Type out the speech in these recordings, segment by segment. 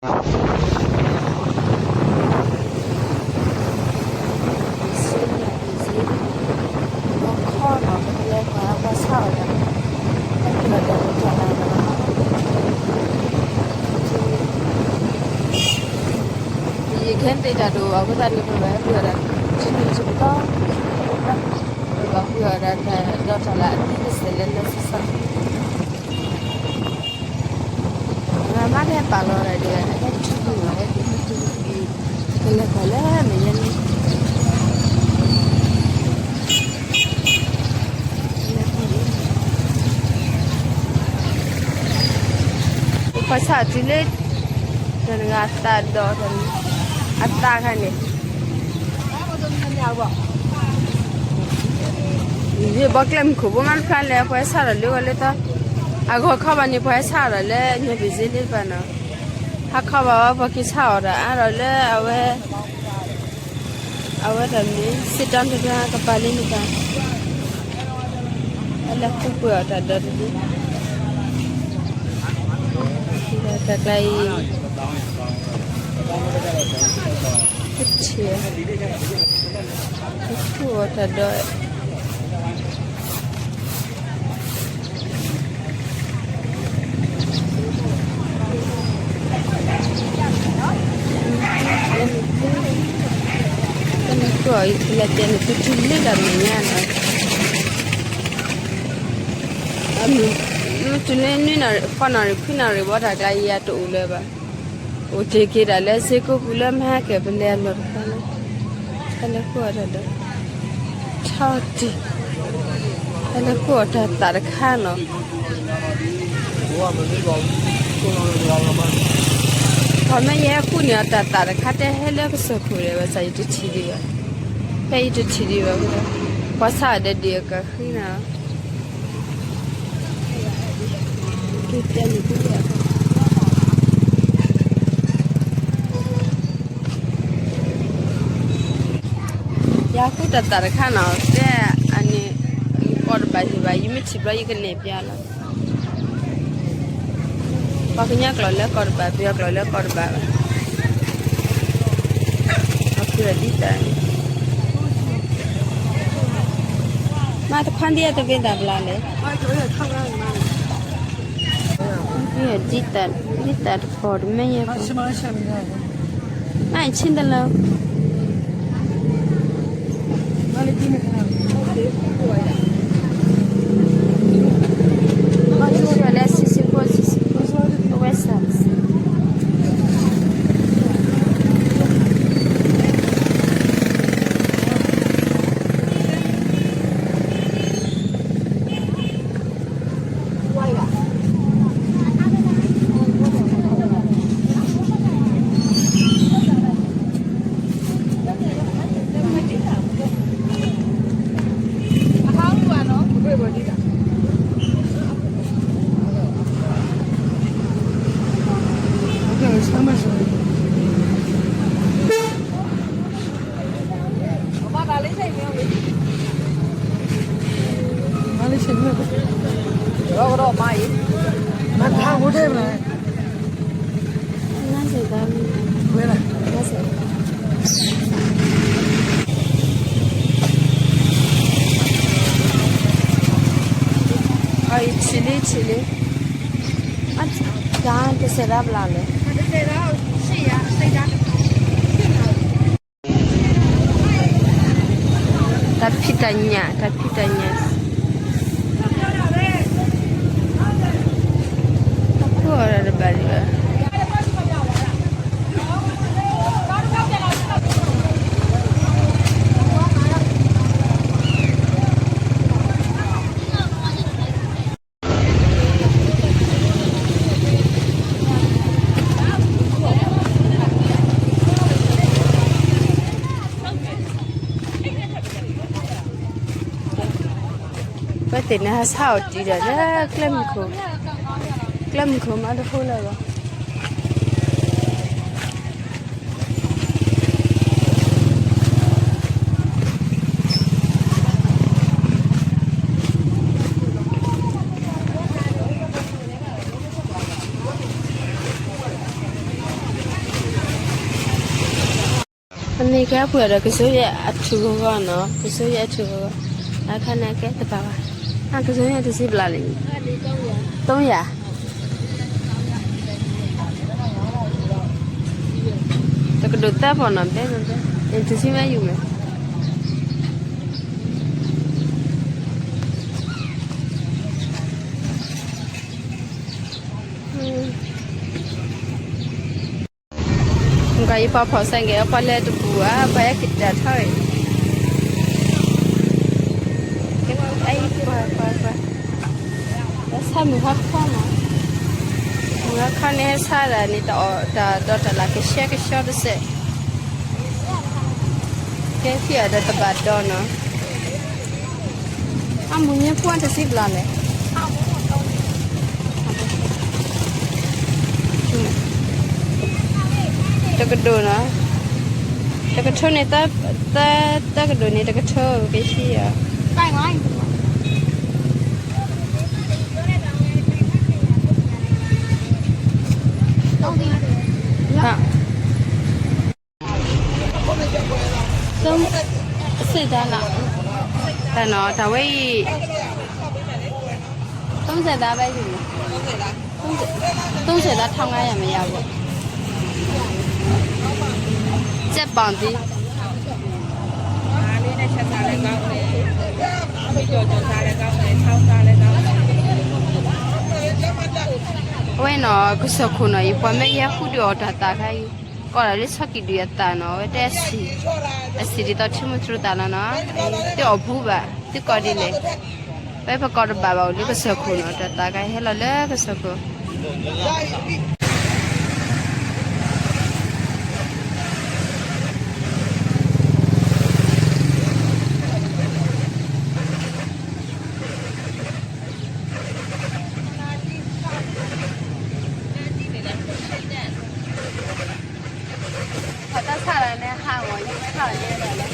ဆ့ၣ်နီၤ ပစ့ၣ် ပခီၣ်နီၤ ပကလဲၤပှၤ ပှၤဆၣ်အီၤဒီး ပှၤဒီးပှၤလၢ ယခဲသ့တၢ်ဒိး အဃိသတးန့ၣ် ပဝဲပှၤဒီး ထံနုာ်ထံပတီၢ် ပဘၣ်ပှၤဒီး ဒီးတၢ်လၢအသံကစဲးလဲၤလၢစၢ်စၢ် မၤမၤဒဲးပာ်လီၤဒီး ဟဲထူၣ်လီၤ ဟဲထူၣ်ထူၣ် ကလဲၤပှၤလၢမ့ၢ်ယဲန့ၣ် ပှၤဆၣ်တုၤလၢ တဂၤအသးဒီး အသးခါန့ၣ် ယဘီကျဲမုၢ်ခိၣ်ဘိမးတဖျါလဲၣ် ပှၤဟဲဆၣ်ဒီးလၢဂီၤလၢသီ အဂီၢ်ခီဘၣ်န့ၣ် ပှၤဟဲဆၣ်ဒီးလၢညါပံၤစ့လၢတပၤနီၤ ဟးခီဘၣ်ဝဲပှၤက့ၤဆၣ်အီၤဒီးအါဒီးလၢအဝဲ အဝဲတၢ်မ့ၢ် စ့တၢ်တဖျါကပၤလၢနပၤ အလဲၤဃုပှဲၤအီၤတၢ်ဒီးတဒု တၢ်ကျါအံၤ ကထံၣ် ကထူၣ်အီၤတၢ်ဒီး ကနၢ်ကီၢ်အံၤ ကလဲၤတဲန့ၣ် ကထံၣ်လံတၢ်မဲာ်ညါနီၤ တုၤလၢနွံနၣ်ရံၣ် ဃိးနၣ်ရံၣ် ခွံနၣ်ရံၣ်ဘၣ် တၢ်ကျါယၤတအိၣ်လၢၤဘၣ် အိၣ်တ့ၢ်က့ၤဒၣ်လၢစ့ကိးပူၤလၢမဟါကဲၤ ပလဲၤအလီၢ်တခါလၢ ဟဲလၢဃုအီၤတၢ်ဒီး ထီၣ်တံၢ် ဟဲလၢဃုအီၤတၢ်သးတခါနီၤ ပှၤမ့ၢ်ယဟဲဃုန့ၢ်အီၤတၢ်သးတခါ တဲဟဲလၢကစၢၢ်ခိၣ်ဒီး ဘၣ်ဆၣ်ယတထံၣ်ဒံးဘၣ် ဖဲယတထံၣ်ဒံးဘၣ် ပှၤဆၣ်ဒီးဒံးအကဃံနီၤ က့ၤတဲန့ၣ် ယဃုတၢ်သးတခါနီၤ တဲအန့ၣ် ယကိးတဘၣ်ယဘၣ် ယမ့ၢ်ထံၣ်ဘျီယကနဲၣ်ပျါလီၤ ပှၤကညီကျိာ်လၢကိးတဘၣ် ပယီၤကျိာ်လၢကိးတဘၣ်ဘၣ် အဖုဒံးတၢ် မၤတခွါဒံးအတဘ့ၣ်တၢ်ဘျါလဲၣ် ဒ်တၢ် ဒ်တၢ်တဖီတမ့ၢ်ယဲၢ် မ့ၢ်ဆ့တလၢ လၢ sixty-four, sixty-four West Side အံၤထံၣ်လံ ထံၣ်လံ အတၢ်တစဲးဒၣ်ဘျါလဲၣ် တၢ်ဖံးတၢ်ညၣ် တၢ်ဖံးတၢ်ညၣ် တၢ်ခိၣ်အီၤတဘၣ်ဒံးဘၣ် ပသ့ၣ်န့ၣ်ဟးဆါအီၤတံၢ်ဒီးလၢကျဲမုၢ်ခိၣ်, ကျဲမုၢ်ခိၣ်မးတဟူလၢၤဘၣ်. အန့ၣ်ကဲပှဲၤဒီးကစိယဲၢ်အထူဂီၢ်ဂီၢ်နီၤ, ကစိယဲၢ်အထူဂီၢ်ဂီၢ်, အခါန့ၣ်ကဲတဘၣ်ဘၣ်, အကစိယဲၢ်တစံးဘျးလံ, သုံးရာ, တကဒိးသၢပီၢ်နီၤ, ဘဲဘဲဘဲ, တစံးမ့ၢ်ယူၤမ့ၢ် နကယပှၤဖီၣ်စဲကဲၤအပှၤလဲၤတပူၤဧါ, ပှၤဟဲက့ၤတၢ်ထီၣ်အံၤ, ပှၤပှၤပှၤ, ဆၣ်မုၢ်ဟါခီနီၤ, မုၢ်ဟါခီန့ၣ်ဟဲဆါဒၣ်န့ၣ် တၢ်ဒီးတၢ်လၢကဆှဲကဆှီတစဲး, ကဲခံအီၤဒီးတဘၣ်ဒီနီၤ. အမုၢ်နံၤပှၢ်တစံးဘျးလဲၣ်, တကဒိးနီၤ, တကထိန့ၣ်, တကဒိးန့ၣ် တကထိက့ၤဆံအီၤ. သုံးဆယ့်ဒါလီၤ, တၢ်နီၤ တၢ်ဝဲအံၤ, သုံးဆယ့်ဒါပဲယူၤ, သုံးဆယ့်ဒါထောင့်ငါးရာမ့ၢ်ယၤဘၣ်, ကြက်ပေါင်သီး, အဝဲနီၤ ကစၢၢ်ခိၣ်နီၤအံၤ ပှၤမ့ၢ်ယဲဃုဒုးအီၣ်တၢ်သးခါအံၤ, ကီးဒၣ်လၢဆီကံၣ်ဒုးအသးနီၤ, အဝဲတဲအဆံး, အဆံးဒ်သိးထံမုၢ်တြူသးလီၤနီၤ, သုအီၣ်ဘူးဘၣ်သုကီးဒ်လဲၣ်, ပပကီးတဘၣ်ဘၣ်အိၣ်လၢကစၢၢ်ခိၣ်နီၤ, တၢ်သးခါအံၤဟဲလီၤလၢကစၢၢ်ခိၣ် ပှၤတၢ်ဆၣ်လၢန့ၣ်ဟးဂီၤယဆၣ်လၢန့ၣ်လီၤ.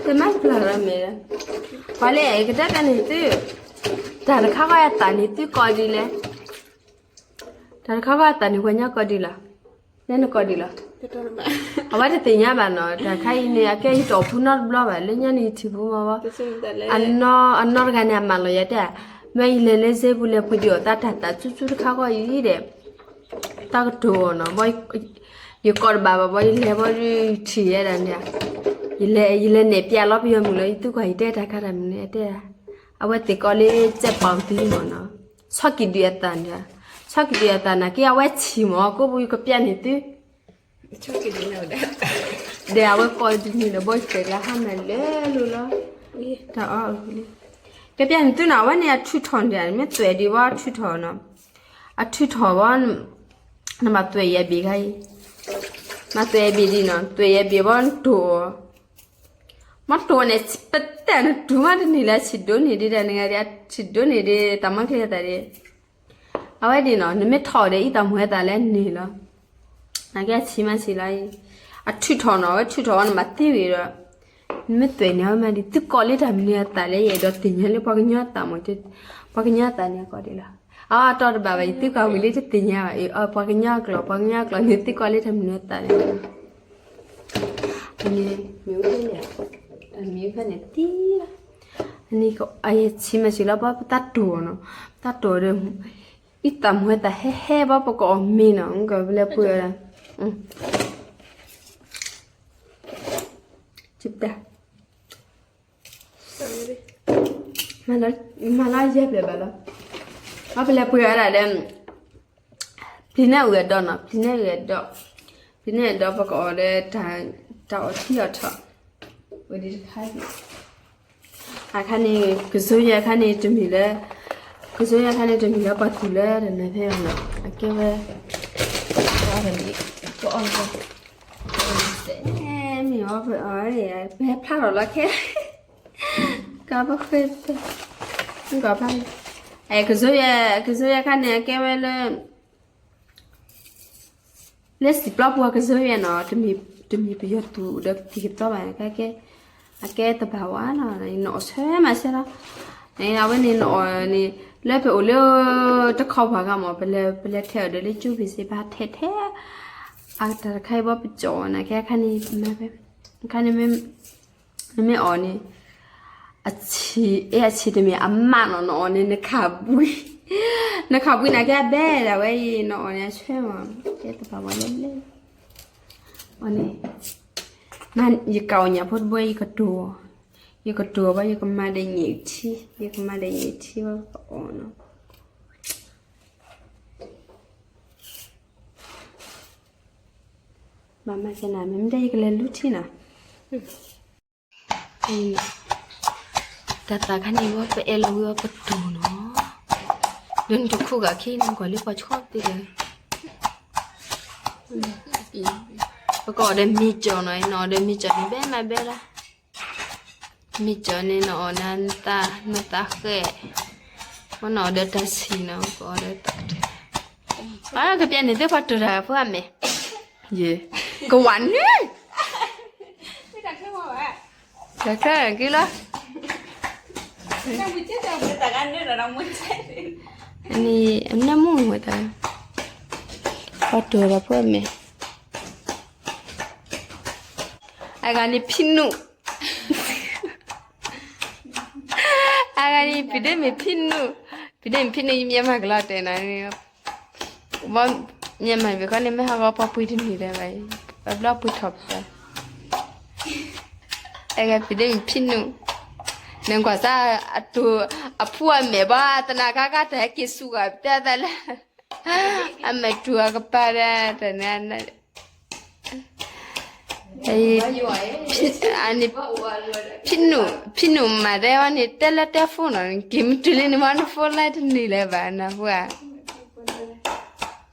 တမၤပျၢ်လီၤမ့ၢ်, ပှၤလၢကတၢၢ်တၢ်န့ၣ်သု, တၢ်တခါဃီအသးန့ၣ်သုကီးဒ်လဲၣ်, တၢ်တခါဃီအသးန့ၣ် ပှၤညီကီးဒ်လဲၣ်, နဲနကီးဒ်လဲၣ်, အဝဲတသ့ၣ်ညါဘၣ်နီၤ, တၢ်ခါအံၤန့ၣ် အကဲယတအီၣ်ဖူနီတဘျီဘၣ် လၢညါန့ၣ်ယထံၣ်ဖူမီၤဘၣ်, အနီၢ်တဂၤန့ၣ် အမၢလီၤယၤတဲ, မ့ၢ်ယလဲၤလၢစ့ပူၤလဲၤပှ့ၤဒံးအီၣ်သးတၢ်သးစုဆူတခါဃီအံၤဒီး တၢ်ကတိၤအီၤနီၤ, ဘီ, ယကိးတဘၣ်ဘၣ် ဘီယလဲၤဘီဒုးထံၣ်ဝဲဒၣ်န့ၣ်, ယလဲၤ, ယလဲၤနဲၣ်ပျဲလီၤပယီၤမုၣ်လီၤ ယသုကွၢ်ယတဲတၢ်ခါတၢ်မနုၤန့ၣ်တဲ, အဝဲသ့ၣ်ကိးလၢစဲးပီၣ်သံမ့ၢ်နီၤ, ဆီကံၣ်ဒုးအသးန့ၣ်, ဆီကံၣ်ဒုးအသးနာ်က့ အဝဲဆံးမ့ၢ် ကိးပူၤယကပျဲန့ၢ်သု ဒီးအဝဲကိးတနံၤဒီး ဘီယတဲာ်ကျါဟါမၢ်လၢလိၤလီၤ, တၢ်အီၣ်, ကပျဲန့ၢ်သုနီၤ အဝဲန့ၣ်အထုးထီၣ်န့ၣ် မ့ၢ်သွဲၣ်ဒံးဘီထုးထီၣ်နီၤ, အထုးထီၣ်ဘီ, နဘၣ်သွဲၣ်ယဲၢ်ဘ့ၣ်ခါအံၤ, မၤသွဲၣ်ယဲၢ်ဘ့ၣ်ဒံးနီၤ သွဲၣ်ယဲၢ်ဘ့ၣ်ဘီနတိၢ်အီၤ, မ့ၢ်တိၢ်န့ၣ် ပတဲနတူၢ်မးတန့ၢ်လၢအဆံးဒိၣ်န့ၢ်ဒံးဒီးနဂၤဒံး အဆံးဒိၣ်န့ၢ်ဒံး တၢ်မီၢ်ချ့သးဒံး အဝဲဒ်နီၤ နမ့ၢ်ထီၣ်ဒီး အံသးမုၢ်ဝဲသးလၢန့ၣ်လီၤ. နာ်က့အဆံးမးဆံးလီၤအံၤ, အထုးထီၣ်နီၤ အဝဲထုးထီၣ်ဝဲန့ၣ် မၤသံဝံၤဒီး, နမ့ၢ်သွဲးန့ၣ် အဝဲမၤဒ်သုကိးလၢတၢ်မနုၤအသးလဲၣ်, ယအဲၣ်ဒိးသ့ၣ်ညါလၢပှၤကညီအသးမး, ပှၤကညီအသးန့ၣ်ကိးဒ်လဲၣ်. အတီတဘၣ်ဘၣ်, ယသုကၤဝံၤလၢတသ့ၣ်ညါဘၣ်, ပှၤကညီအကျိာ်, ပှၤကညီအကျိာ်န့ၣ် သုကိးလၢတၢ်မနုၤအသးလဲၣ်. အန့ၣ်မ့ၣ်အူဖဲန့ၣ်, အမ့ၣ်အူဖဲန့ၣ်တံၢ်လီၤ. အန့ၣ် အယဆံးမးဆံးလီၤ, ဘၣ်ပတၢ်တိၢ်အီၤနီၤ, ပတၢ်တိၢ်ဒီး အံသးမုၢ်သးဟဲဟဲဘၣ် ပကအီၣ်မ့ၤနီၤ, မ့ၢ်ကပလဲၤပှ့ၤအီၤဒၣ်, မၤလီၤယဲၢ်ဖျၢၣ်ဘၣ်လီၤ. ဘၣ်ပလဲၤပှ့ၤအီၤဒၣ်ဒီး ပျံၤန့ၢ်အုၣ်အဒီးနီၤ, ပျံၤန့ၢ်အုၣ်အဒီး, ပျံၤန့ၢ်အုၣ်အဒီး ပကအီၣ်ဒီး တၢ်အီၣ်ထံအီၣ်ထီၣ်, ဝဲဒ်တခါ, အခါန့ၣ် ကစိယဲၢ်အခါန့ၣ် တမံၤလၢ, ကစိယဲၢ်အခါန့ၣ် တမံၤလၢပှၤသူၣ်လၢတနၤဖဲအီၤနီၤ, အကဲဝဲ, ပအီၣ်, မ့ၢ်အီၣ်ဖဲအီၤ, ပဟဲဖျါထီၣ်လီၤခဲ ကဘၣ်ဃဲ, ကဖျါ, အဲ ကစိယဲၢ်, ကစိယဲၢ်အခါန့ၣ် အကဲဝဲလၢ လၢစံာ်ပျီပူၤကစိယဲၢ်နီၤ, တမ့ၢ်ပယီၤသူၣ်ဒီးပတံၤကသီဘၣ်, အကဲတဘၣ်ဝဲနီၤ, နအီၣ်ဆၢမးဆၢလီၤ. အဝဲန့ၣ် နအီၣ်န့ၣ် လၢပအိၣ်လၢတခီပှၤဂၤမး, ပလဲၤထဲအီၤဒီးလၢကၠူဖံးစ့ ပဟးထဲထဲ, အတၢ်တခါအံၤဘၣ်ပကၠီၣ်အီၤန့ၣ် ကဲခါန့ၣ်, ခါန့ၣ် နမ့ၢ်အီၣ်န့ၣ် အဆံး, အဲ အဆံးတမ့ၢ်အမးနီၤ, နအီၣ်န့ၣ် နခးဘှံး, နခးဘှံးန့ၣ် ကဲအဘဲဒၣ်ဝဲအံၤ, နအီၣ်န့ၣ်အဆၢမး, ကဲတဘၣ်ဝဲလဲၣ်လဲၣ်, အီၤန့ၣ်, ယကၤအီၣ်ညၣ်ဖိတဘိ ယကတိၤ, ယကတိၤဘၣ် ယကမၤဒီးညၣ်အုၣ်ထံ, ယကမၤဒီးညၣ်အုၣ်ထံဘၣ်အီၤနီၤ, ဘၣ်မၤကဲနၤ မ့မ့ၢ်တဲ ယကလဲၤလူထံနီၤ. တၢ်သးခါန့ၣ်ဝဲ ပအဲၣ်လီၤဝံၤဝဲပတိၢ်နီၤ, ဒီးနတခူၣ်ဂၤခံန့ၣ် ကွၢ်လၢပှၤဆှီသ့ဒီး, ပကအီၣ်ဒီးမ့ၤကၠီၣ်နီၤ, နအီၣ်ဒီးမ့ၤကၠီၣ်န့ၣ် ဘဲမးဘဲလီၤ, မ့ၤကၠီၣ်န့ၣ် နအီၣ်နသး, နသးဃဲ, နအီၣ်ဒီးတၢ်ဆံးနီၤ, ကအီၣ်ဒီးတၢ်ကထၢ, အကပျဲန့ၣ်သ့ၣ်ပှၤတိၢ်တၢ်ဖိအမဲာ်, ယ, ကဝၤနု တၢ်ခဲက့ၤလီၤ, န့ၣ် အနၢမူဝဲတၢ်, ပှၤတိၢ်တၢ်ဖိအမဲာ်, အဂၤန့ၣ်ဖံနူၣ်, အဂၤန့ၣ် ဖံဒ့မ့ၢ်ဖံနူၣ်, ဖံဒ့မ့ၢ်ဖံနူၣ် ယမ့ၢ်မၤကလီတဲာ်နၤန့ၣ်, ဘၣ်မ့ၢ်မၤဘၣ်ခီန့ၣ် မ့ၢ်ဟးဂီၤပှၤပှ့ၤတန့ၢ်လၢၤဘၣ်, ပဘျီပှ့ၤထီၣ်ပသး, အဂၤဖံဒ့မ့ၢ်ဖံနူၣ်, နကွၢ်စၢ်, အတိၢ်, အဖူအမဲာ်ဘၣ် သနာ်က့ ကတၢ်ဟဲက့ၤဆူၣ်ဂၤ ပတဲသးလၢ အမဲာ်တူၢ်အကပၤဒၣ်တၢ်န့ၣ်, ဖံနူၣ်, ဖံနူၣ်မၤတဲဝဲန့ၣ် တဲလၢတဲဖိနီၤ, က့ၤမ့ၢ်တုၤလၢနမ့ၢ်နဖိလၢတန့ၢ်လၢၤဘၣ်နၢ်ဟူဧါ,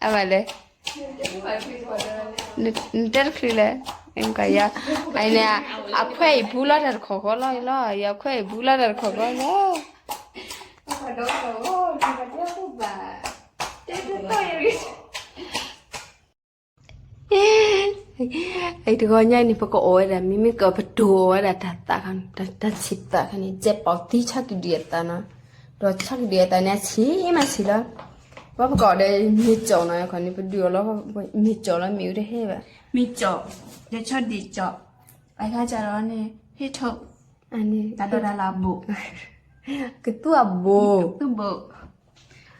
အဝဲလဲၣ်, နတဲတချုးလဲၣ်, အန့ၣ်, အခွဲးအံၤဘူးလီၤတၢ်တခီၣ်ဃီလီၤလီၤ, ယခွဲးအံၤဘူးလီၤတၢ်တခီၣ်ဃီလီၤ. အံၤတဂီၤညါအံၤန့ၣ် ပကအီၣ်ဝဲဒၣ် မ့မ့ၢ်ကပတိၢ်အီၣ်ဝဲဒၣ်တၢ်သးခါန့ၣ်, တၢ်ဆံးသးခါန့ၣ် ကဲပီၤသံဆီကဒံၣ်အသးနီၤ, ဒီးဆီကဒံၣ်အသးန့ၣ် အဆံးမးဆံးလီၤ. ဘၣ်ပကအီၣ်ဒီးမ့ၤကၠီၣ်နီၤ, ခီန့ၣ် ပဒုးအီၣ်လီၤ မ့ၤကၠီၣ်လီၤ မ့ၣ်အူတဟဲဘၣ်, မ့ၤကၠီၣ်, ဒီးဆီဒံၣ်ကၠီၣ်, အဂၤကၢ်ဒီးန့ၣ် ဟ့ၣ်ထိၣ်, တၢ်ဒိးတၢ်လၢအဘိၣ်, ကသူအဘိၣ်, ကသူဘိၣ်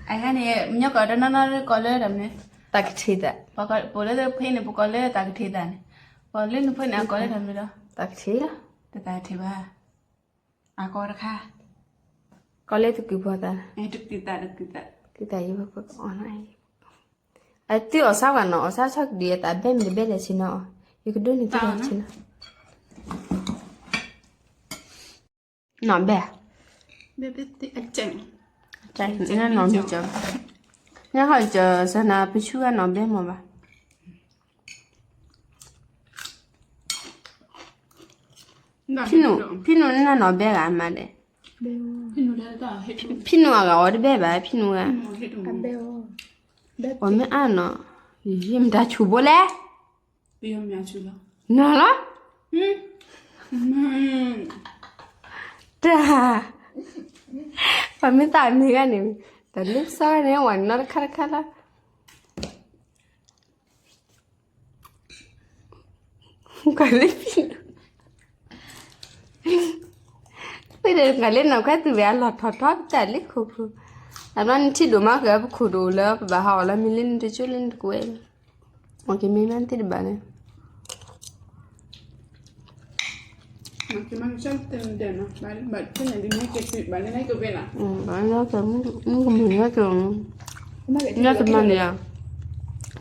အဂၤန့ၣ် မညီကီးတနီၤနီၤကိးလၢတၢ်မနုၤ, တၢ်ကထံၣ်သး, ပကိးလၢဖဲန့ၣ် ပကိးလၢတၢ်ကထံၣ်သးန့ၣ်, ပကိးလၢနဖဲန့ၣ် အကိးလၢတၢ်မနုၤဒီး, တၢ်ကထံၣ်လီၤ, တၢ်ကထံၣ်ဘၣ်, အကိးတခါ, ကိးလၢတကုာ်ပှၤသး, တကုာ်သး, တကုာ်သး, တကုာ်သးယံၤ, အသုအီၣ်ဆါဝဲနီၤ, အီၣ်ဆါဆီကဒံၣ်အသး ဘဲမ့ၢ်တဘဲလဲၣ်ဆ့ၣ်နီၤ, ယကဒိးန့ၢ်သုဆ့ၣ်နီၤ. နီၢ်ဘဲ, နီၢ်မ့ၢ်ကၠီ, ညါဟီၣ်ကၠီ စနၤပဆူဝဲနီၢ်ဘဲမ့ၢ်ဘၣ်, ဖံနူၣ်, ဖံနူၣ်န့ၣ်နီၢ်ဘဲဂၤမးဒဲး, ဖံနူၣ်အဂၤအီၤတဘဲဘၣ် ဖံနူၣ်ဂၤ, အီၤမ့ၢ်အါနီၤ, ယမတၤဆူၣ်ဘိလဲၣ်, နီၤလီၤ, တၢ်, ပှၤမ့ၢ်သးမံၤဂၤန့ၣ်, တၢ်လၢကစီၣ်ဂၤန့ၣ် ဝဲနီတခါတခါလီၤ. ကလၢဖံ, ဖံဒီးကလၢနီၢ်ခွဲသူဝဲအလီၢ်ထီၣ်ထီၣ် ပတၢ်လၢခိၣ်ခိၣ်, အဘျီနထံၣ်ဒိၣ်မးကပခိၣ်ဒိၣ်လၢပဘၣ်ဟးအီၣ်လၢမံၤလၢနတကၠိလၢနတကွဲးလီၤ. မ့ၢ်ကမ့ၢ်မးသ့ၣ်တဘၣ်န့ၣ် မ့ၢ်ကမၤကဆၢတနံၤဒီးနီၤ, ဘၣ်, ဘၣ်, ဘၣ်လၢနကပ့ၤနီၤ, ဘၣ်လၢနကပ့ၤနီၤ, မ့ၢ်ကမၤကဆၢ, ညါတမၤန့ၣ်ယၤ,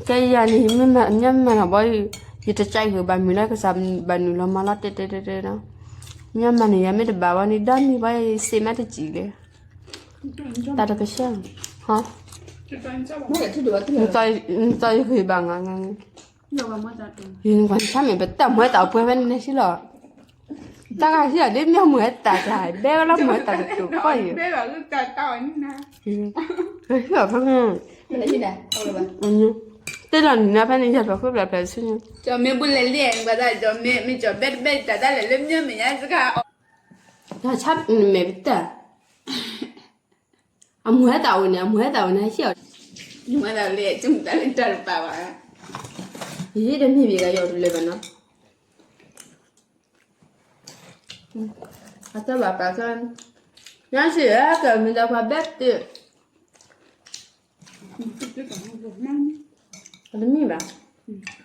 ကဲယၤန့ၣ် မ့ၢ်မၤ, ညါမၤနီၤဘီ, ယတကဲဃုာ်ဘၣ်မုာ်လၢကစၢ်ဘၣ်နုာ်လီၤမၤလီၤတဲတဲတဲတဲနီၤ, ညါမၤန့ၣ်ယၤမ့ၢ်တဘၣ်ဘီန့ၣ် ဒီမံၤဘီယစ့မးတစံးလဲၣ်, တၢ်တကဆှီ, ဟါ, နသီယဃုာ်ဘၣ်ငါ, ယနကွၢ်ဆါမ့ၢ်ပတၢ်မွဲတၢ်အပှဲၤဖဲန့ၣ်ဆံလီၤ. တၢ်ဂၤဟံၣ်အီၤဒ်မ့ၢ်မွဲတၢ်တၢ် ဘဲဝဲလၢမွဲတၢ်တတူာ်ကီၢ်အံၤ, ဟံၣ်အီၤဖဲန့ၣ်, တ့ၢ်လီၤနံၤနၤဖဲန့ၣ် ယၤထီၣ်ဃုဖျၢၣ်ဖျၢၣ်ဆူညါ, ကၠီမ့ၢ်ဘူလဲၤလံ, ကၠီမ့ၢ်ကၠီဘဲတဘဲတၢ်တၢ်လဲၣ်လၢမ့ၢ်မ့ၢ်ညါစခါ, တၢ်ဆါမဲာ်ပတၢ် အမွဲတၢ်အိၣ်န့ၣ် အမွဲတၢ်အိၣ်န့ၣ် ဟံၣ်အီၤ, မွဲတၢ်လဲၣ် ကမတၢ်လၢတၢ်တပာ်ဘၣ်, ယတမ့ၢ်ဘၣ်ကယီၤတလၢဘၣ်နီၤ, အတဘၣ်ပာ်ကၢ, ညါစံးကမ့ၢ်တၢ်ပှၤဘဲတ့ၢ်, အတမံၤဘၣ်,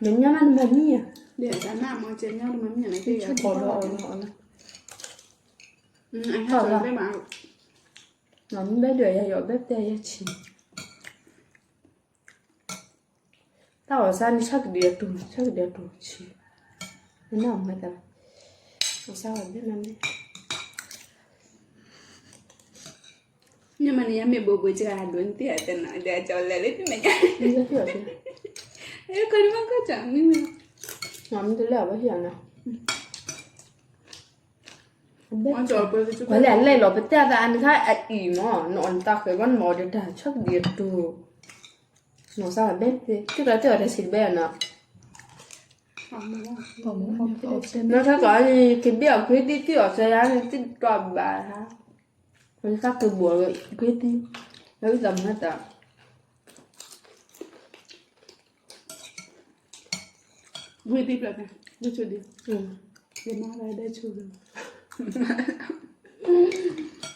ဒီးညါမးတမၤမံၤဧါ, မ့ၢ်ဘဲဒၣ်ယၤယီၤဘဲတဲယၤဆံး, တၢ်အီၣ်စါန့ၣ် ဆၣ်ကဒံးအတူၢ်, ဆၣ်ကဒံးအတူၢ်ဆံး, နနၢ်မၤတၢ်, အီၣ်စါဝဲဘဲမးန့ၣ်, ညမ့ၢ်န့ၣ် ယမ့ၢ်ဘိးဘိးစှၤဒိၣ်န့ၣ် တ့ၢ်အတဲနီၤ ဒီးကၠီလဲၤလၢတမဲာ်ညါ, ခီဒမါကီၢ်ကၠီမ့ၢ်, မ့ၢ်တလဲၤအဝဲဟံၣ်အီၤနီၤ, ပှၤလဲၤအလဲၣ်လီၤ ပတဲသးအနခါအအံၤမး နအီၣ်နတၢ်ဃဲၤဘၣ် နမၤအီၤဒီးတၢ်ဆၣ်ကဒံးအတူၢ်, နီၢ်စါဝဲဘဲသ့ ကၠီကၠီတဲအီၤတၢ်ဆံးတဘဲနီၤ, နီၢ်စါကီးန့ၣ် ကဘ့ၣ်အီၤကွ့သံ တ့ၢ်အီၣ်စၢၤယါန့ၣ် တ့ၢ်တြီဘၣ်, နသးကဘိးကွ့သံ, လၢဝံသးမုာ်တၢ် ဝံသံဖျၢၣ်န့ၣ် ဝံဆိဒံ, ယမါဝဲဒၣ်ဆိ,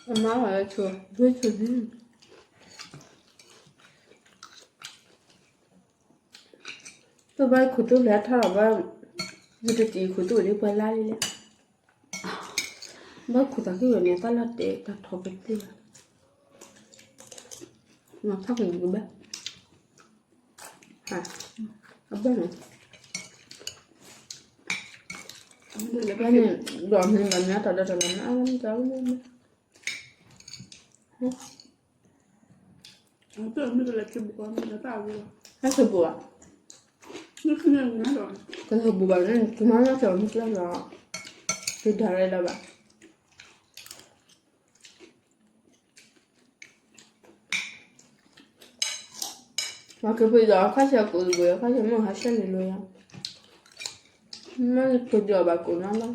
အမါဝဲဒၣ်ဆိ, ဝံဆိဒံ, တဘၣ်ခူၣ်တူၢ်ဖျဲးထီၣ်ဘၣ်, ယတတံၤခူၣ်တူၢ်ဒ်ပှၤလါလံလဲၣ်, ဘၣ်ခူၣ်သးခုဝဲန့ၣ် တၢ်လီၤတဲာ်တၢ်ထီၣ်ပသ့ၣ်, မၤထီၣ်ကနံၤကဘၣ်, အဘၣ်န့ၣ်, ဘၣ်န့ၣ်, ဒိးမ့ၢ်ဘၣ်မ့ၢ်အတၢ်ဒီးတၢ်လီၤမ့ၢ်အါမ့ၢ်တၢ်မ့ၢ်, ဟဲကဘိးဘၣ်, ကဘိးဘၣ်န့ၣ် ကမၤလၢကမၤကျၢၢ်လီၤ, ကဒါရဲလီၤဘၣ် မၤက့ၤဖုဒီးအခါဆၢကိးတဘိအခါဆၢမုၢ်ဟါဆၢန့ၣ်လိၤယါ, မ့ၢ်က့ၤဖုဒီးဘၣ်ကိးနီၤလီ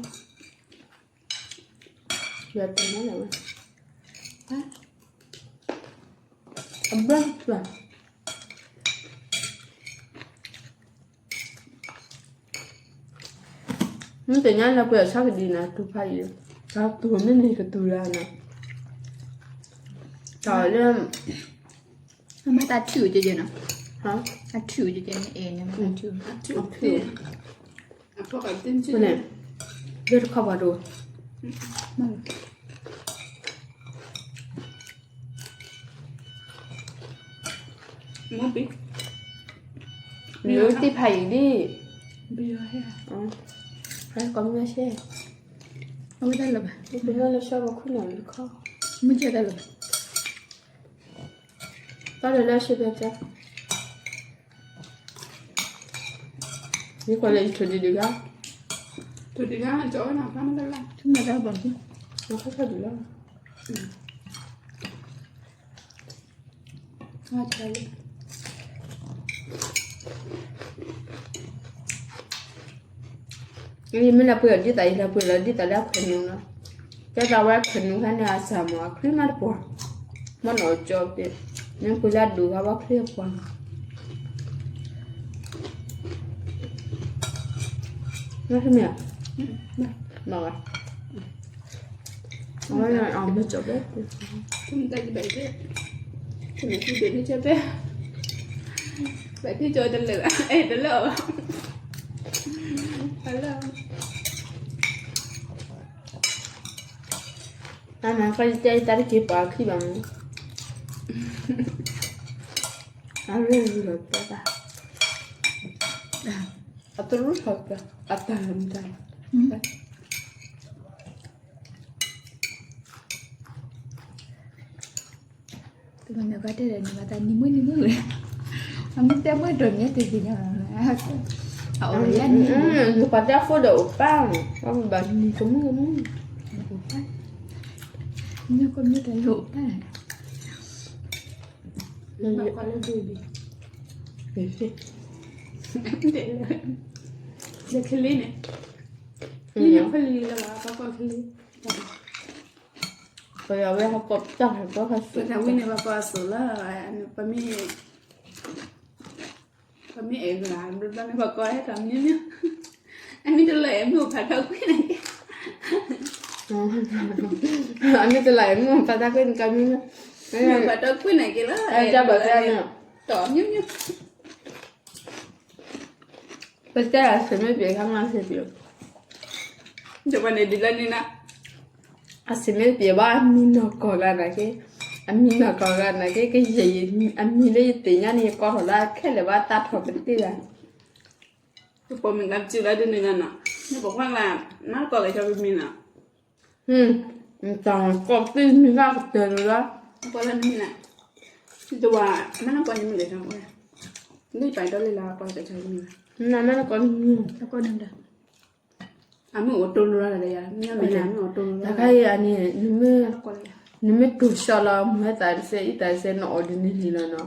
ၤ, ယတမၤလၢၤဝဲ, အဘၣ်ပျၢ် မ့ၢ်တညါလၢပှဲၤအဆၣ်ကဒံးနၤတူၢ်ဖးယံၤ, တၢ်တူၢ်မ့ၢ်န့ၣ်ကတူၢ်လၢနၤ, တၢ်လၢ, အမၤတၢ်ထုးကဲကဲနီၤ, အထုးကဲကဲန့ၣ်အဲၣ်န့ၣ်မၤတၢ်ထုး, အထုး, န့ၣ်, ဒ်တခီပှၤဒိၣ် မ့ၢ်သ့ၣ်ဖးယံၤဒ်, ဟဲကီမ့ၢ်ဆဲ, အဝဲတၢ်လၢၤဘၣ်, ပလၢလၢဆှၢပခိၣ်နူာ်တခီ, မ့ၢ်ကဲတၢ်လၢၤဘၣ်, တၢ်လၢလၢဆှၢပကဲ, မ့ၢ်ကွၢ်လၢယထိၣ်ဒံးဒံးဂၤ, ထိၣ်ဒံးဂၤ, ကၠီဝဲနၤဖးမတလါ, ထူမတၢ်ဘၣ်, နခီၣ်ဆၢဒံးလီၤ. အါတလၢ ယမ့ၢ်လၢပှ့ၤအီၤဒ်သိး ယလၢပှ့ၤလီၤဒ်သိးလၢအခွဲးနူာ်လီၤ. ကဲသိးဝဲခွဲးနူာ်ခါန့ၣ် အစၢ်မ့ၢ်အချံမးတပှၢ်, မ့ၢ်နီၢ်ကၠီပ့ၤ, မ့ၢ်ပှ့ၤလၢဒိးခါဝဲချံအပှၢ်, မ့ၢ်မ့ၢ်, မ့ၢ်, မ့ၢ်ကၠီပ့ၤ, ဘဲထံကၠီတလၢာ်, အဲၣ်တလၢာ်အီၤဘၣ်, တလၢာ် အမၤကီၢ်ယတဲယတၢ်တက့ၤပှၤခံဘၣ်မး, အရၢၢ်လီၤတၢ်, အတရူၢ်ထီၣ်တၢ်, အတၢ်မတၢ်, တမ့ၢ်နကတဲဒီး နမၤတၢ်နံၤမုၢ်နံၤမုၢ်ဝဲ, အမ့ၢ်တဲမုၢ်ဒိၣ်မ့ၢ်တသ့ၣ်ညါ, အအိၣ်လၢနံၤ, နပှၤတဲဖိဒီးအိၣ်ပၢ်, ဘၣ်နံၤကမုၢ်ကမုၢ်, အိၣ်ပၢ်, မ့ၢ်ကမ့ၢ်တၢ်လၢအိၣ်ပၢ်, ဘၣ်ကွၢ်လၢ baby, လၢချ့န့ၣ်, လၢညါဖဲလံလၢဘၣ် ပှၤကွၢ်ချ့ ပယီၤဝဲဟီၣ်ကိးတၢ်ဟီၣ်ကိးဟီၣ်စိၤ, ပဝံန့ၣ် ပှၤကိးအစိၤလၢ, ပမ့ၢ်, ပမ့ၢ်အဲၣ်ဂၤဘျီဘျီန့ၣ် ပှၤကိးဟဲတၢ်မံၤမံၤ, အမ့ၢ်တလၢအဲၣ်မ့ၢ်အိၣ်ဖးထီကွံာ်န့ၣ်က့ၤ, အမ့ၢ်တလၢအဲၣ်မ့ၢ်အိၣ်ဖးထီကွံာ်န့ၣ်ကမံၤမံၤ, မ့ၢ်အိၣ်ဖးထီကွံာ်န့ၣ်က့ၤလီၤ, အဲၣ်တၢ်ဘၣ်တဲန့ၣ်, မ့ၢ်မ့ၢ် ပတဲအစ့မ့ၢ်ပှဲၤခါမးစ့ပှဲၤ, ယပှၤန့ၣ်ဒ်လဲၣ်န့ၣ်နၤ, အစ့မ့ၢ်ပှဲၤဘၣ် အမံၤနီၢ်ကီၢ်ဂၤနာ်က့, အမံၤနီၢ်ကီၢ်ဂၤနာ်က့ ကယဲၢ်အမံၤလၢယသ့ၣ်ညါန့ၣ် ယကိးထီၣ်လၢခဲလၢာ်ဘၣ်တၢ်ထီၣ်ပတ့ၢ်ဂၤ, ပပိာ်မုၣ်ကဘျုးလၢဒ်န့ၣ်နၤနီၤ, နပိာ်ခွါကျါ, မၤတကိးက့ၤဆီပမံၤနီၤ တၢ်ကိးပ့ၢ်မံၤဂၤကတၢၢ်လီၤ, ကိးလၢနမံၤလၢ, တဝၤ, မ့ၢ်နကိးနမံၤလဲၣ်, လၢပာ်ဒီလံလၢကိးကဆီမံၤ, မ့ၢ်နကိးနမံၤ, အမ့ၢ်အိၣ်တိၢ်လိာ်လၢ်ဒီးယၤ, မ့ၢ်မ့ၢ်နမ့ၢ်အိၣ်တိၢ်လိာ်လၢ်, တခါအံၤအန့ၣ်, နမ့ၢ်တိၢ်ဆှီလီၤ မုၢ်ဟဲသးတစဲး အံသးတစဲး နအီၣ်ဒ်န့ၣ်လီၤနီၤ,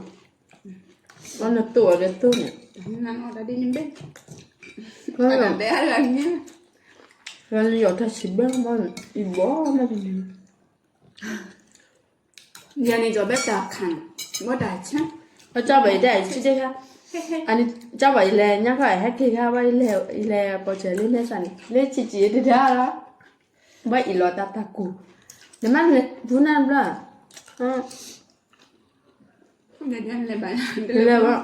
အနတိၢ်အီၤဒီးတိၢ်န့ၣ်, လၢနယီၤတၢ်ဆံးဘၣ်မး, အံၤဘီမးတန့ၣ် ယၤန့ၣ်ကီးဘၣ်တၢ်ခါ, ဘၣ်တၢ်ဆါ, ကၠီဘၣ်ယတဲအံၤဆံးတဲခါ, ကၠီဘၣ်ယလဲၤညါခါ ဟဲက့ၤခါဘၣ် ယလဲၤပိာ်စၢၤလၢမဲာ်ဆှးန့ၣ် လၢဆံးဆံးတဒါလီၤ, ဘၣ်အံၤလီၤတၢ်တၢ်ကူၣ်, နမ့ၢ်လဲၤပူၤနၢ်ဘျီ, လဲၤဘၣ်,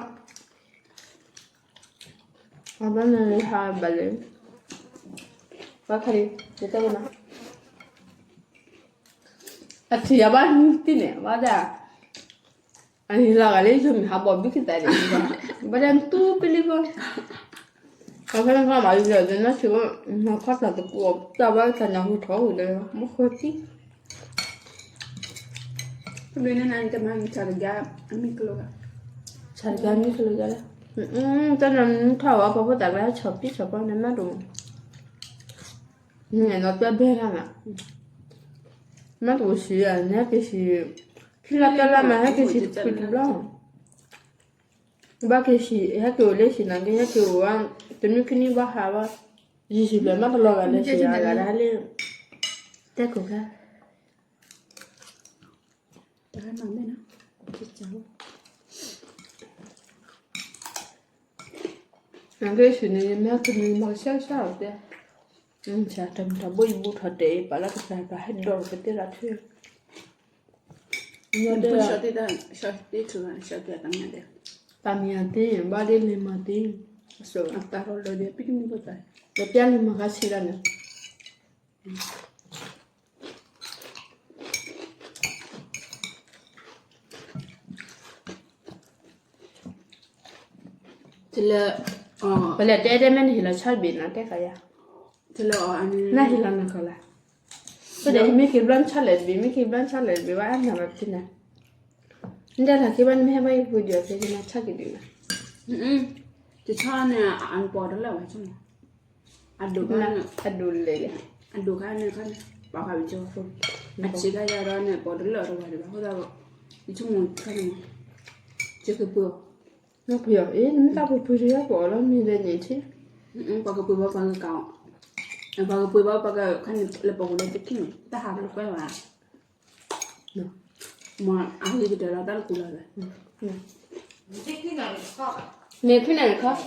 အဘၣ်နဟးဘၣ်လဲၣ်, ဘၣ်ခါလံ, ယတဲကနၤ အထံၣ်ယၤဘၣ်နံၤတံၢ်န့ၣ် ဘၣ်ဒၣ်, အဟံၣ်လီၤဂာ်လၢယိၤမ့ၢ်ဟးဘီၣ်ဘုခ့သးန့ၣ်, ဘၣ်ဒၣ်တူၢ်ပလံဘီ, အခီပညီမၤယၤဒီး နဆီ, နခီၣ်တၢ်တကူၣ်အီၤ တၢ်ဘၣ်တၢ်ညါဟူထီၣ်ဝံၤဒီး မ့ၢ်ဃိတံၢ် ဘျီန့ၣ်နတမၤဆၣ်တဂၤ, အမံၤကလိာ်, ဆၣ်တဂၤမံၤကလိာ်ယၤလၢ, တၢ်နမထီၣ်ဝဲ ပှၤဖိသၣ်ကျါ ဆီၣ်ပံဆီၣ်ပီန့ၣ်မးဒိၣ်, နနီၢ်တဘဲလၢ်နၤ, မ့ၢ်တအိၣ်ဆံးဧါ, နဟဲက့ၤဆံး, ခံလါတလါမး ဟဲက့ၤဆံးတဖုတဘျီ, ဘၣ်က့ၤဆံး ဟဲက့ၤအိၣ်လၢဆံးနၤက့ၤ ဟဲက့ၤအိၣ်ဝဲ, တနွံခံနွံဘၣ်ဟးဘၣ်, ယဆံးဘျဲၣ်မးတလီၤဂာ်လၢဆံးအဂၤဒၣ်လၢ, တဲခိၣ်ခါ တၢ်မၤမ့ၢ်နီၤ, နက့ၤဆံးန့ၣ် ယမ့ၢ်ကနံၤမၤကဆှဲကဆှဲအီၤတဲ, ဆၣ်တမတၤဘိယဘူၣ်ထီၣ်တဲာ် ပာ်လၢကစၢ်ပာ်ဟဲဒိးကသ့လီၤထွဲ, တၢ်မံၤအသ့ ဘၣ်ဒ်လဲၤမၤသ့, ဒီးပျၢ်လဲၤမၤခါဆံးလီၤန့ၣ် ပလဲၤတဲတဲမ့ၢ်နဟ့ၣ်လီၤဆီတဘ့ၣ်နီၤ တဲဃာ်ယၤ, နဟ့ၣ်လီၤနၤကီၢ်လၢ်, ဒီးမ့ၢ်က့ၤဘျီနဆီလဲၣ်တဘ့ၣ် မ့ၢ်က့ၤဘျီနဆီလဲၣ်တဘ့ၣ်ဘၣ် အနၢ်ဘၣ်ပသ့နၤ, နတဲလီၤက့ၤဘၣ် နမ့ၢ်ဟဲဘၣ်ယဖိဒံးအီၤ က့ၤနၤဆီက့ၤဒံးဘၣ်, တဆီန့ၣ် အပီၣ်တလၢာ်ဘၣ်ဆိ, အဒိၣ်ခါန့ၣ်, အဒိၣ်လဲၣ်လဲၣ်, အဒိၣ်ခါန့ၣ်ခါန့ၣ် ပာ်ဃာ်ဝံၤကၠီဖိ, အဆံးခါယၤဒီးန့ၣ် ပီၣ်တလၢာ်အီၤတဝၤဒံးဘၣ် အဃိသတးဒီး, ယဆိကမိၣ်ခါန့ၣ်မး, ယကပှ့ၤအီၤ, နပှ့ၤအီၤ, အ့ နမ့ၢ်တၢ်ပှ့ၤပှ့ၤတယါပှ့ၤအီၤလီၤ မ့ၢ်လဲၣ်န့ၣ်ထံ, ပှၤကပှ့ၤဘၣ်ပှၤကကးအီၤ, ပှၤကပှ့ၤဘၣ်ပှၤကခါန့ၣ်လၢပှၤကလဲၤတထံၣ်န့ၣ် တၢ်ဟးကကွဲၢ်ဘၣ်, မ့ၢ်အဂ့ၤကတၢၢ်လီၤတၢ်တကူလီၤ, မ့ၢ်ဖံနၤတခီ,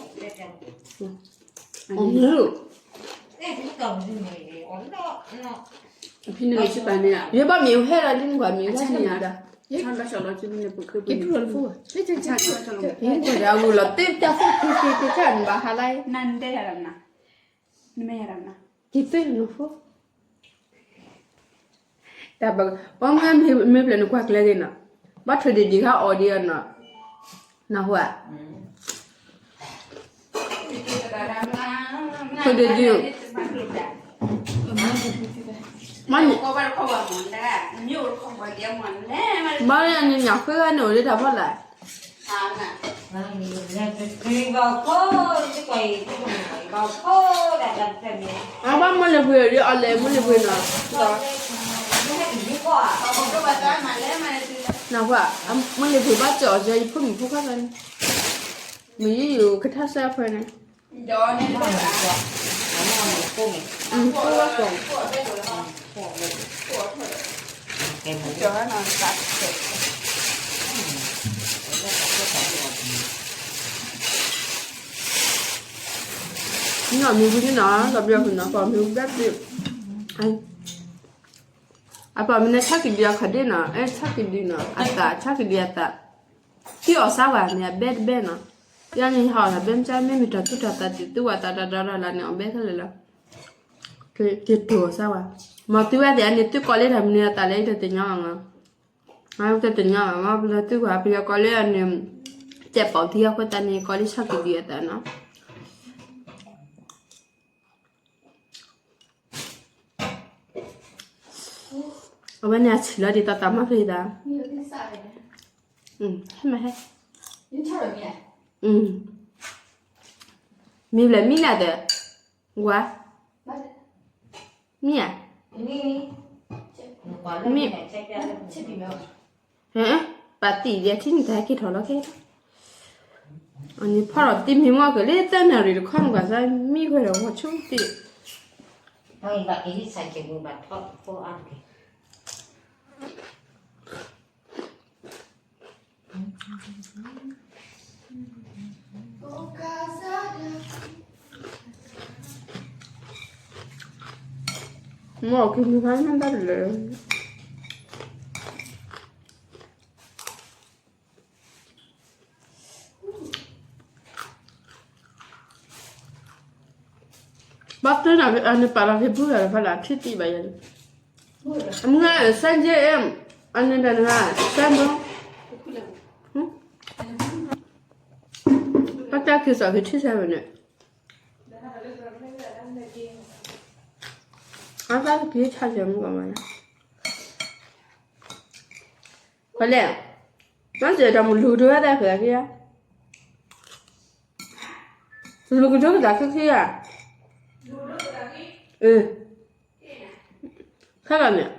အဖံန့ၣ်မ့ၢ်စံးပာ်န့ၣ်, ယဘၣ်မ့ၢ်ဟဲလီၤလံနကွၢ်မ့ၢ်ဟဲန့ၣ်, က့ၤထူၣ်လီၤတဖု, က့ၤထူၣ်လီၤတဖု, နကွၢ်ဒီးအဂုာ်လီၤတ့ၢ်တၢ်ဖိခံသ့ၣ်တဖၣ်န့ၣ်ဘၣ်ဟါလၢ်, နမ့ၢ် က့ၤသ့ၣ်နီၤဖိ, တၢ်ဘၣ်, ပှၤမ့ၢ်မ့ၢ်ပျဲၢ်နကွၢ်ကျဲဂ့ၤနီၤ, ဘၣ်ထွဲဒံးဒံးခါအီၤဒံးအီၤနီၤ, နၢ်ဟူဧါ, ထွဲဒံးဒံး, မ့ၢ်, ဘၣ်န့ၣ်နၤဃ့ဂၤန့ၣ်အိၣ်လၢတၢ်ဖီလာ် အဘၣ်မ့ၢ်လၢပှ့ၤဒီးအလဲၤမ့ၢ်လၢပှ့ၤနီၤ, နၢ်ဟူဧါ, မ့ၢ်လၢပှ့ၤဘၣ်စၢၤအီၤစၢၤ ယဖိမုၣ်ဖိခွါသးန့ၣ်, မ့ၢ်ယိယိကထါစၢ်ဖဲန့ၣ်, နီၢ်မံၤဝံၤန့ၣ်နီၤ ကဘျီဖုနီၤ ပှၤမံၤဝံၤဘျဲၣ်သ့ၣ်, အပှၤမံၤန့ၣ် ဆၣ်ကဒံအီၤခီၣ်ဒ့ၣ်နီၤ အဲၣ်ဆၣ်ကဒံနီၤ အသး ဆၣ်ကဒံအသး, ထံၣ်အီၤစၢ်ဝဲ မ့ၢ်အဘဲတဘဲနီၤ, ယန့ၣ်ဟီၣ်အီၤတဘဲမ့ၢ်ကၢ် မ့ၢ်မ့ၢ်တၢ်သူၣ်တၢ်သးတတုၤဝဲသးတၢ်ဒီလၢ်လၢ်န့ၣ် အီၤဘဲခဲလၢာ်လီၤ, ကတိၤအီၤစၢ်ဝဲ, မ့ၢ်သုဝဲသ့ၣ်အန့ၣ် သုကိးလၢတၢ်မနုၤအသးလဲၣ် ယတသ့ၣ်ညါဘၣ်နီၤ, ယတသ့ၣ်ညါဘၣ် မ့ၢ်ပလၢသုကွၢ် ပယီၤကိးလၢအန့ၣ်, တဲာ်ပိာ်ထံအဃိသတးန့ၣ် ကိးလၢဆၣ်ကဒံအသးနီၤ အဝဲန့ၣ်အဆံးလီၤဒ်သိးသးမါဖဲဒၣ်, ဟဲမးဟဲ, မ့ၢ်ဘျဲၣ်မံနၤဒီး, ဝါ, မံဧါ, မ့ၢ်, ပာ်တံၢ်ဒ်ထံန့ၣ်တၢ်ဟဲက့ၤထီၣ်လီၤခဲ, အန့ၣ်ဖီၣ်ထီၣ်တံၢ်မ့ၢ်မီၢ်က့ၤလၢသၢနၣ်ရံၣ်တခီမ့ၢ်ကွၢ်စၢ် မံဃဲၤဒီးဝီၤဆူတံၢ် မ့ၢ်က့ၤမုၢ်ဟါမ့ၢ်ဘၣ်လဲၣ်, ဘၣ်သ့ၣ်နၤအန့ၣ်ပာ်လီၤက့ၤဘူၣ်ဂၤတဖၣ်လၢထံၣ်တံၢ်ဘၣ်ယၤန့ၣ်, မုၢ်ဂၤ စၢ်ယဲၢ်, အန့ၣ်တၢ်နဂၤ စၢ်ဘိ, ဘၣ်တၢ်က့ၤစိာ်က့ၤထံၣ်စၢ်ဝဲန့ၣ်, အဘၣ်က့ၤဆါယဲၢ်မုၢ်ကမၤယၤ ဖဲလဲၣ်, မ့ၢ်စၢၤတၢ်မုၢ်လူၤကဒိဝဲဒၣ်ဖဲလဲၣ်, လူၤကဒိကဒၣ်ခံခံဧါ, အ, ခါဘၣ်န့ၣ်,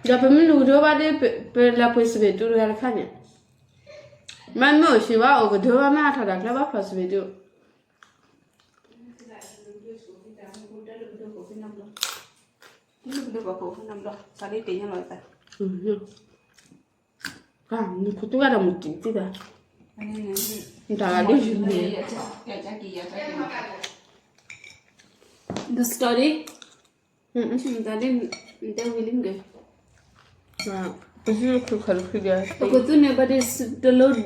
ဒီးပမ့ၢ်လူၤကဒိဘၣ်ဒီး ပလဲၤပှ့ၤစပံးတူတဂၤတခါန့ၣ်, မ့ၢ်မ့ၢ်အိၣ်ဆံးဘၣ်အိၣ်ကဒိဘၣ်မ့ၢ်ဟးထီၣ်တၢ်ချၢဘၣ်ဖျိးစပံးတူ နခိၣ်တူၢ်ဂၤဒီးမုၢ်တံၢ်သ့ၣ်ဘၣ်, နတၢ်ဂၤဒ်ယုၢ်န့ၣ်, the story, တၢ်ဒ်တဲဝံၤလံမ့ၢ်, ပစုခူခီၣ်တခုဒီး ပကသူန့ၣ် ဘၣ်ဒ်တလိၤ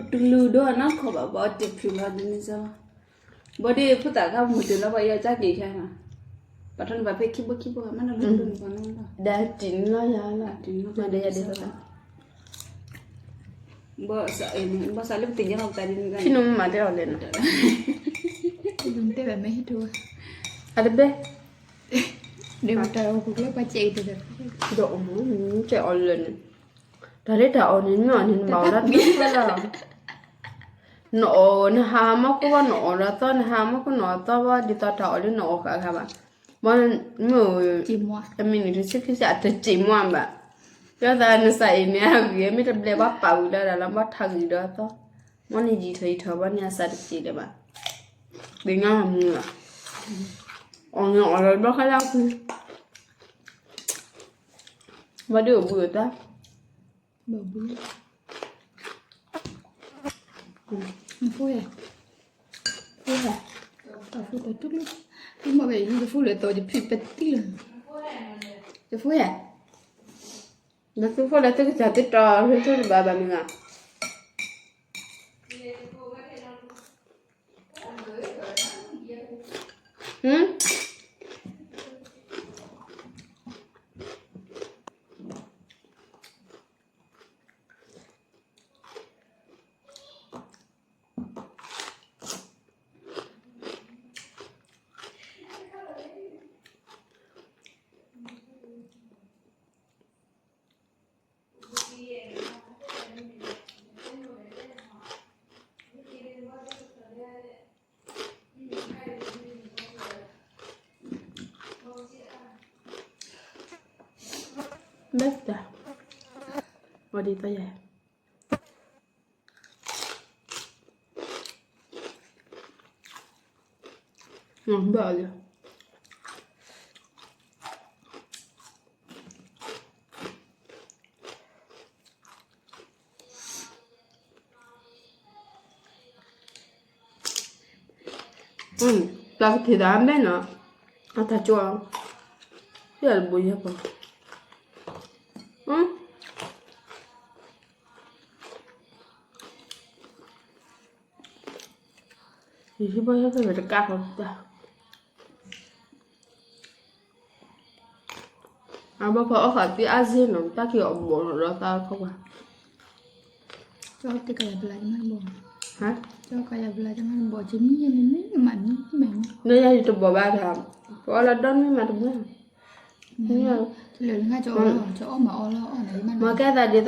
ဒိအနီၢ်ခီဘၣ် ဘၣ်တဖျုးလီၤဒ်န့ၣ်စ့ၢ်, ဘၣ်ဒ်ဖိသၣ်ခါမုၢ်တုၤလီၤ ပှၤယီၤကၢ်က့ၤခဲနီၤ, ပှၤထီၣ်န့ၣ်ဘၣ်ဖဲခံဘိခံဘိ မ့ၢ်နီၤ ဒ်တံၢ်နီၤယၤလီၤ, ဒ်ယၤဒ်သိး ဘၣ်စးလၢပသ့ၣ်ညါလီၤပသးဒ်န့ၣ် ဖံနုာ်မၤတဲအီၤလဲၣ်နီၤ, တဲဘၣ်မ့ၢ်ဟံၣ်ထူ, အတဘဲ, ဒီးတၢ်အိၣ်လၢပှၤစဲးအံၤတဒီး, ဒီးအိၣ်မူစဲးအီၤလၢာ်န့ၣ်, တၢ်လၢတၢ်အီၣ်န့ၣ် မ့ၢ်အီၤန့ၣ် နဘၣ်အီၣ်ဒၣ်တဘၣ်လီၤ, နအီၣ်နဟးမီၢ်ခိၣ်ဘၣ် နအီၣ်ဒီးသီ နဟးမီၢ်ခိၣ်နအီၣ်သီဘၣ် ဒ်သိးတၢ်အီၣ်လၢနအီၣ်ဃာ်ဃာ်ဘၣ်, မ့ၢ်, မ့ၢ်, အမ့ၢ်နုာ်တဆံခံစဲးအတစံးမွၢ်ဘၣ်, ယသးနစးအံၤန့ၣ် အဂ့ၤမ့ၢ်တဘျဲဘၣ်ပာ်ဝံၤလၢဒၣ်လၢဘၣ်ထးဂံၤဒီးသီ, မ့ၢ်နယံာ်ထီၣ်ယံာ်ထီၣ်ဘၣ်န့ၣ် အစးတစံးလၢၤဘၣ်, ပှၤညီမုၢ်လီၤ, အီၣ်န့ၣ်အီၣ်လီၤဘျီခါလၢအပူၤ, ဘၣ်ဒုးအိၣ်ဘှံးအိၣ်သါ, ဘၣ်ဘှံး, ဖိဧၢ, ဖိဧၢ, ဖိတတူၢ်လီၤ, မ့ၢ်ဝဲယဖိလဲၤသိးယဖံပတံၢ်လီၤ, ယဖိဧၢ, ဒီးသုဖိလဲၤသုကစၢ်သ့တီၤရ့ထိတဘၣ်ဘၣ်မ့ၢ်ဧါ. ဘၣ်တၢ်, ဝံၤဒ်သိးယဲၢ်, ဘၣ်လၢ ပျၢ်ကထံၣ်သးအမဲၣ်နီၤ, အတၢ်ကၠီ, ယတဘိယဲၢ်ပီၤ, ယဟံၣ်ဘၣ်ယဲၢ်ဖဲမ့ၢ်တကးထီၣ်တၢ်, အဘၣ်ဖဲအီၣ်ဃာ်သံအါစ့နီၤ တၢ်က့ၤအီၣ်ဘီၣ်နီၤဒီးသးခီပှၤ, ကၠီတကယၤဘျါယမ့ၢ်တဘီၣ်, ကၠီကယၤဘျါယမ့ၢ်တဘီၣ် ကမံၤမံၤမံၤမံၤ, လၢယၤယတဘီၣ်ဘၣ်ဒီး, ပအီၣ်လၢဒီနံၣ်မးတဘျါ, လၢနဂၤကၠီအီၣ်လီၤ ကၠီအီၣ်မၤအီၣ်လီၤအီၣ်နၤယမ့ၢ်နီၤ, မ့ၢ်ကဲသးဒ်သိး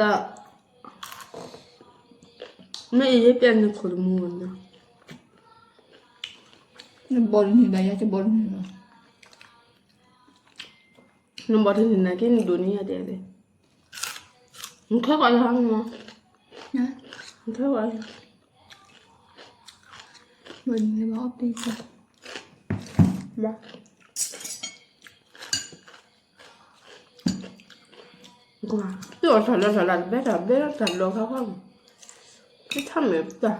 မ့ၢ်အံၤယပျဲနခိၣ်တမူနီၤ, နဘီၣ်တန့ၢ်ဘၣ်ယၤ ကဘီၣ်တန့ၢ်ဘၣ်, နဘီၣ်တန့ၢ်နာ်က့နဒိးန့ၢ်ယၤဒဲး, နခဲကီးယၤမ့ၢ်, နခဲကီးယၤ, ဘီၣ်န့ၣ်လၢဘၣ်အီၣ်တ့ၢ်ကီး, ဘၣ် တအီၣ်ထီၣ်လၢထီၣ်လၢတဘဲထီၣ်ဘဲလၢတၢ်ဘျီခါခီ, တထီၣ်မ့ၢ်တၢ်